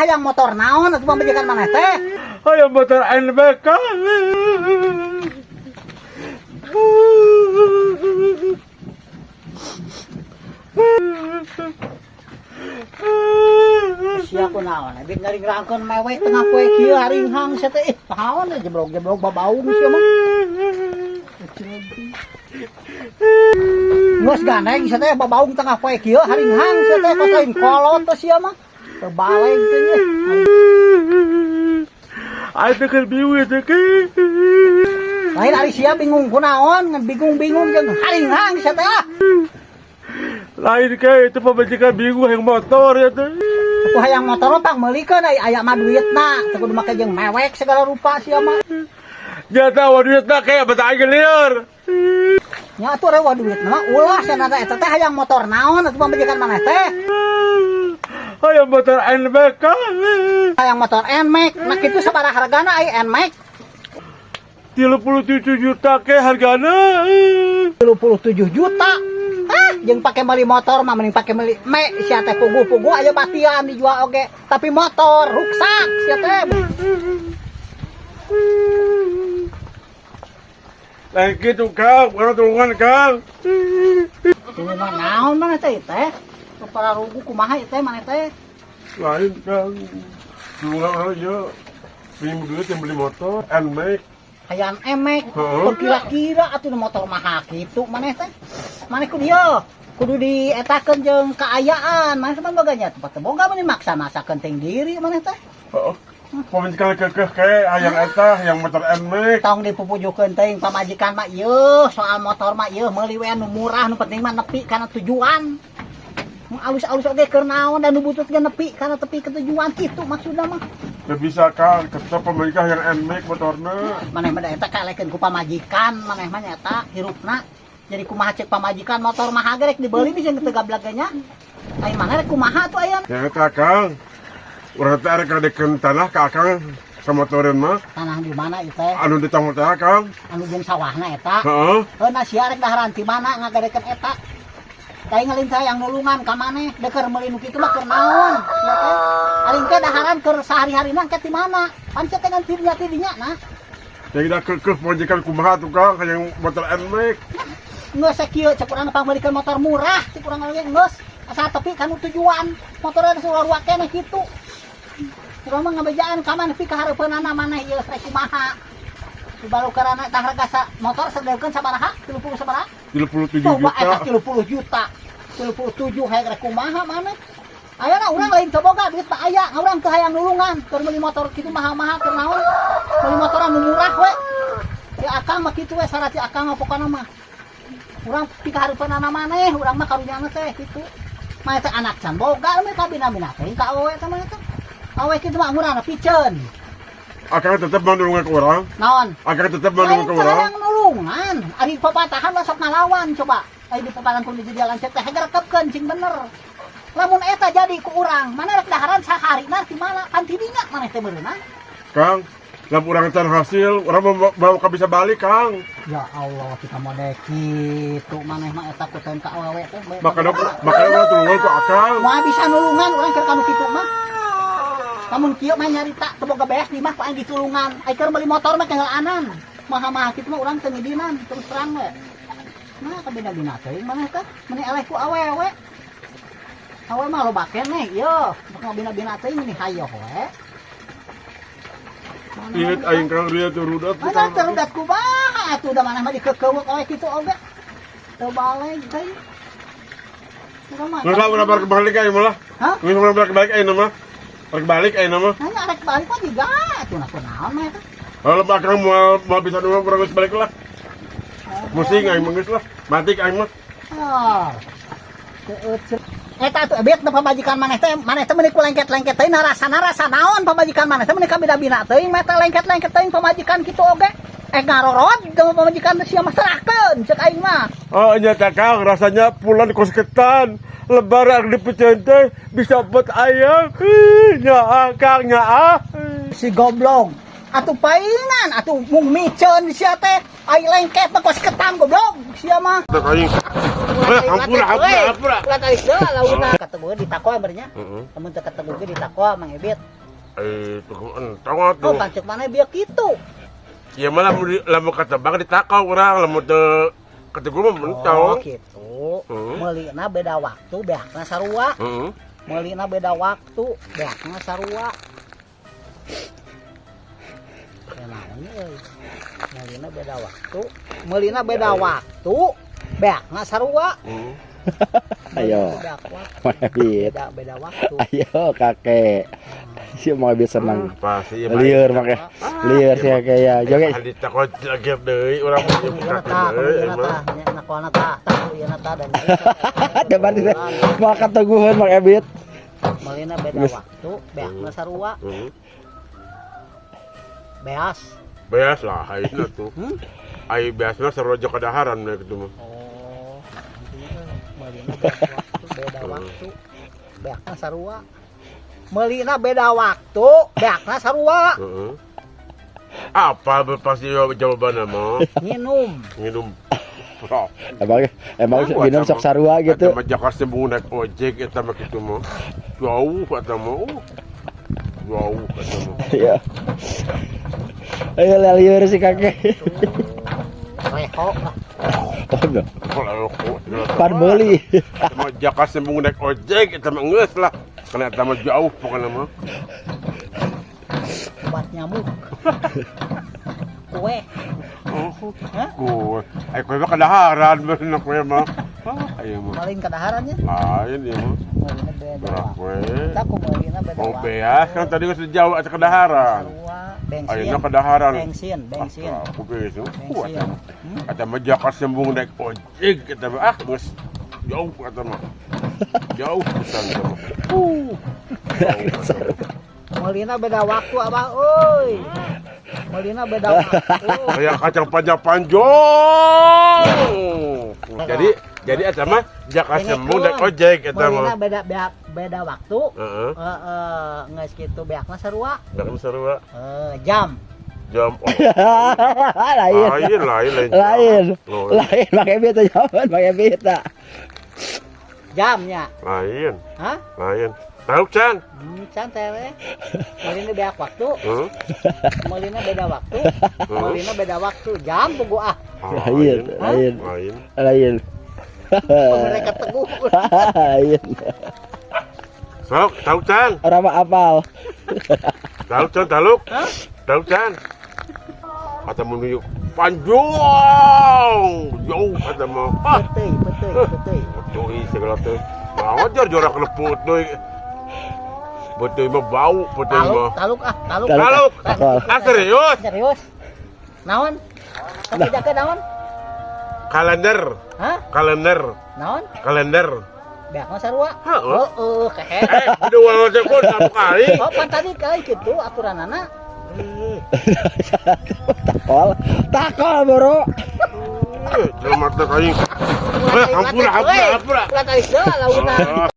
Hayang motor naon atuh pamajikan maneh teh? Hayang motor NBK. Sia kunaon? Ebit ngaringrangkeun mewek tengah poe kieu haringhang sia teh. Ih, naon jeblok-jeblok babaung sia mah. Geus gandeng sia teh babaung tengah poe kieu haringhang sia teh kos lain kolot teh sia mah. Teu baleg teh nya. Aing teh keur bingung teh. Lain ari sia bingung kunaon, ngan bingung-bingung jeung haringhang sia teh ah. Lain ke itu pamajikan bingung hayang motor ya teh. Atuh hayang motor mah pangmeulikeun ai aya mah duitna, teu kudu make jeung mewek segala rupa sia mah. Nyata wa duitna ke bata aing lieur. Nya atuh rewa duitna mah ulah sia teh eta teh hayang motor naon atuh pamajikan maneh teh? Hayang motor NBK. Hayang motor NMAX, nah kitu sabaraha hargana ai NMAX? 37 juta ke hargana. 37 juta. Ah, jeung pake meuli motor mah mending pake meuli me sia teh puguh-puguh aya batian dijual oge, tapi motor ruksak sia teh. Lain kitu Kang, urang tulungan Kang. Tulungan naon maneh teh teh? Para rugu kumaha ieu teh maneh teh? Lain Kang. Tulungan urang ieu. Pinjam duit yang beli motor NMAX. Hayang NMAX, Heeh. kira-kira atuh motor mahal kitu maneh teh. Maneh kudu ieu, kudu dietakeun jeung kaayaan. Maneh teh boga nya tempat teh boga meni maksa-maksakeun ting diri maneh teh. Heeh. Pamajikan keukeuh ke hayang eta hayang motor NMAX. Tong dipupujukeun teuing pamajikan mah ieu, soal motor mah ieu meuli we nu murah nu penting mah nepi kana tujuan. Nu alus-alus oge keur naon da nu butut ge nepi kana tepi ke tujuan kitu maksudna mah. Teu bisa Kang, tetep pamajikan hayang NMAX motorna. Maneh mah da eta kaelekeun ku pamajikan, maneh mah nya eta hirupna. Jadi kumaha cek pamajikan motor mah ge rek dibeli bisa teu gablag ge nya. Ai maneh rek kumaha atuh aya? Ya eta Kang. Urang teh arek ngadekeun tanah ka Akang samotoreun mah. Tanah di mana ieu teh? Anu di tonggoh teh Kang. Anu jeung sawahna eta. Heeh. Heuh na sia rek daharan ti mana ngagadekeun eta? Kai ngalin teh yang nulungan ka maneh, deukeur meuli nu kitu mah keur naon? Sia teh. Aing teh daharan keur sehari-harina engke ti mana? Pan sia teh ngan ti dinya ti dinya nah. Jadi da keukeuh pamajikan kumaha tuh Kang hayang motor NMAX. Geus sakieu cek urang pangmeulikeun motor murah, cek urang oge geus asal tepi kanu tujuan. Motorna geus sarua keneh kitu. Urang mah ngabejaan ka maneh pi ka hareupeunana maneh ieu rek kumaha. Baru karana tah harga sa motor sadeulkeun sabaraha? 30 sabaraha? 37 Coba juta. Eta 30 juta. 37 hayang rek kumaha maneh? Ayana urang lain teu boga duit mah aya, urang teu hayang nulungan keur meuli motor kitu mahal-mahal keur naon? Meuli motor anu murah we. Ya akang mah kitu we syarat si akang mah pokona mah. Urang pikahareupeunana maneh, urang mah karunyana teh kitu. Mah teh anak can boga we kabina-bina teh ka awewe teh mah teh. Awewe kitu mah ngurana piceun. Akang tetep mau nulungan ke urang. Naon? Akang tetep mau nulungan ke Lain urang. hayang nulungan. Ari papatahan lah sok ngalawan coba. Ari di papatahan kudu di jalan cek teh gerekepkeun cing bener. Lamun eta jadi ku urang, mana rek daharan saharina di mana? Kan ti dinya maneh teh meureunna. Kang, lamun urang can hasil, urang mau ka bisa balik Kang. Ya Allah, kita mode kitu maneh mah eta ku teh ka awewe teh. Makanya makanya urang tulungan ku akang. Moal bisa nulungan urang keur kanu kitu mah. Lamun kieu mah nyarita teu boga beas di mah ku aing ditulungan. Ai keur meuli motor mah keungeulan. Maha-maha kitu mah urang teu ngidinan terus terang we. Nah, kabina-bina teuing maneh teh, meuni eleh ku awewe. Awewe mah loba keneh ieu, ngabina-bina teuing meni hayoh we. Ingat aing Kang ria teu rudat. Mana teu rudat kumaha atuh da maneh mah dikeukeuweuk awe kitu oge. Teu baleg teuing. Urang mah. Geus lah urang balik balik aing mah lah. Hah? Geus urang balik balik aing mah. Balik balik aing mah. Nanya arek balik mah juga atuh nah kunaon mah eta. Kalau akang moal bisa nulung urang geus balik lah. Musing aing mah geus lah. Mati aing mah. Oh. Eta atuh ebet na pamajikan maneh teh meuni ku lengket-lengket teuing narasa-narasa naon pamajikan maneh teh meuni kabina-bina teuing mah teh lengket-lengket teuing pamajikan kitu oge. Ngarorod jeung pamajikan teh sia mah serahkeun ceuk aing mah. Oh nya teh Kang, rasanya pulang kos ketan. Lebaran di pecen teh bisa buat ayam. Ih, nya Kang nya ah. Si goblok. Atuh paingan atuh mung miceun sia teh. Ai lengket mah kos ketan, goblok. Sia mah. Teh aing. Eh, ampura, ampura, ampura. Ulah tarik deui launa. Kata gue ditakoa bernya. Heeh. Lamun teu kata gue ditakoa Mang Ebit. Eh, tuh entong Oh, atuh. pancek mana bieu kitu. Ya malah lamun katebak ditakau urang, lamun teu ketegu mah Oh, mentong. gitu. Heeh. Meulina beda waktu, beakna sarua. Heeh. Meulina beda waktu, beakna sarua. Ya naon euy. Meulina beda waktu, meulina beda waktu, beakna sarua. Heeh. Ayo. Meulina beda waktu, Mang Ebit. beda beda waktu. Ayo, kakek. Si Mang Ebit senang. Pasti ya. Lieur make. Lieur sih kakek ya. Joget. Hal ditakau lagi deui urang mah ieu Ieu kakek tah, deui ieu emang. tah, nya nakona tah, tah ieu tah dan Depan tidak mau keteguhan Mang Ebit. Meulina beda Geus. waktu, beakna sarua. Heeh. Beas. Beas lah ayeuna tuh. Hmm? Ai beas mah sarua jeung kadaharan we kitu mah. Oh, meulina beda waktu, beda waktu. Beakna sarua. Meulina beda waktu, beakna sarua. Heeh. Apa pasti jawabannya mah? Minum. Minum. Oh. Emang emang Tahu, minum eta sok mah. sarua gitu. Eta mah jaka sembung naik ojek eta mah kitu mah. Jauh eta mah. Jauh eta mah. Iya. Ayo lieur si kakek. Reho lah. Oh, no. Kalau aku Pan meuli. Eta mah jaka sembung naik ojek eta mah geus lah. Karena eta mah jauh pokoknya mah. Obat nyamuk. Kue. Oh, Hah? kue. Ai kue mah kadaharan bener kue mah. Ah, ieu mah. Paling kadaharannya. Lain ieu mah. Meulina beda Berak waktu. kue. Kita ku meulina beda Mau waktu. beas kan tadi geus jauh eta kadaharan. Sarua, bensin. Ayeuna kadaharan. Bensin, bensin. Ah, aku beas. Bensin. Eta mah. Eta mah jaka sembung naik ojek eta mah ah geus jauh eta mah. Jauh pisan eta mah. Jauh eta mah. Meulina beda waktu abah euy. Meulina beda waktu. Kayak kacang panjang panjang. Jadi eta mah jaka sembung naik ojek eta Meulina mah. beda beda, beda waktu. Heeh. Heeh, geus kitu beakna sarua. Dalam sarua Jam. Jam oh. Lain. Lain lain lain. Lain. Oh, Lain Mang Ebit jawaban Mang Ebit. Jamnya. Lain. Hah? Lain. Tahu Chan? Can teh. Meulina beak waktu, Heeh. meulina beda waktu, meulina beda waktu. Jam pugu ah. Lain, lain. Lain. Lain. Mereka teguh. Lain. Sok, tahu Chan? Orang mah apal. Tahu Chan, taluk? Hah? Tahu Chan? Kata menuju panjang, jauh kata mah. Ah, Beteuy, beteuy, beteuy. betul segala tuh. Banget jar jorak leput tuh. Betul mah bau, betul Taluk, mah. taluk ah, taluk. Taluk. Taluk. Ah, serius? Serius. Naon? Sok bejakeun naon? Kalender, Hah? kalender, Naon? Kalender. Beak mah sarua. Heeh. Heeh, kehe. Eh, udah walau sekon satu kali. Oh, pan tadi kali gitu aturanana. Takol. Takol, Bro. Eh, jelema teh aing. Eh, ampura, ampura, ampura. Ulah tarik deui launa. Ah.